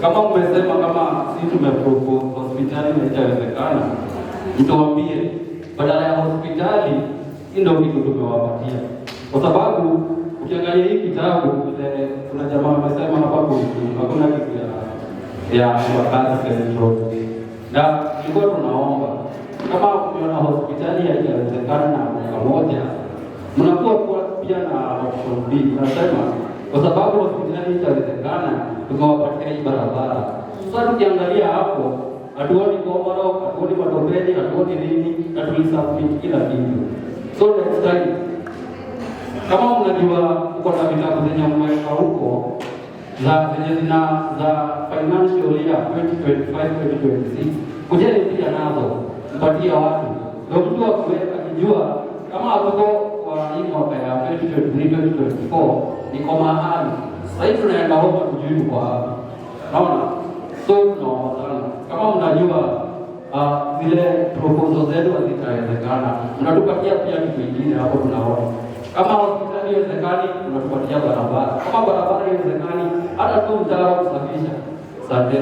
Kama mmesema kama si tumepropose hospitali na itawezekana, mtuambie badala ya hospitali, hii ndio kitu tumewapatia, kwa sababu ukiangalia hii kitabu vile kuna jamaa amesema hapa kuhusu hakuna kitu ya Embakasi Central, na tulikuwa tunaomba kama ukiona hospitali haijawezekana na mwaka moja, mnakuwa kuwa pia na option B. Tunasema kwa sababu hospitali itawezekana, tukawapatia hii barabara. Sasa tukiangalia hapo, hatuoni Komoro, hatuoni Matopeni, hatuoni nini, na tulisubmit kila kitu. So next time kama mnajua uko na vitabu zenye mmeweka huko za zenye zina za financial year 2025 2026, kujeni pia nazo mpatie watu, ndio mtu akijua kama hatuko kwa hii mwaka ya 2023 2024, niko mahali sasa hivi tunaenda home, hatujui tuko wapi, naona. So tunaomba sana kama mnajua zile proposal zetu hazitawezekana, mnatupatia pia kitu kingine hapo, tunaona kama hospitali haiwezekani, unatupatia barabara. Kama barabara haiwezekani, hata tu mtaro kusafisha. Asante.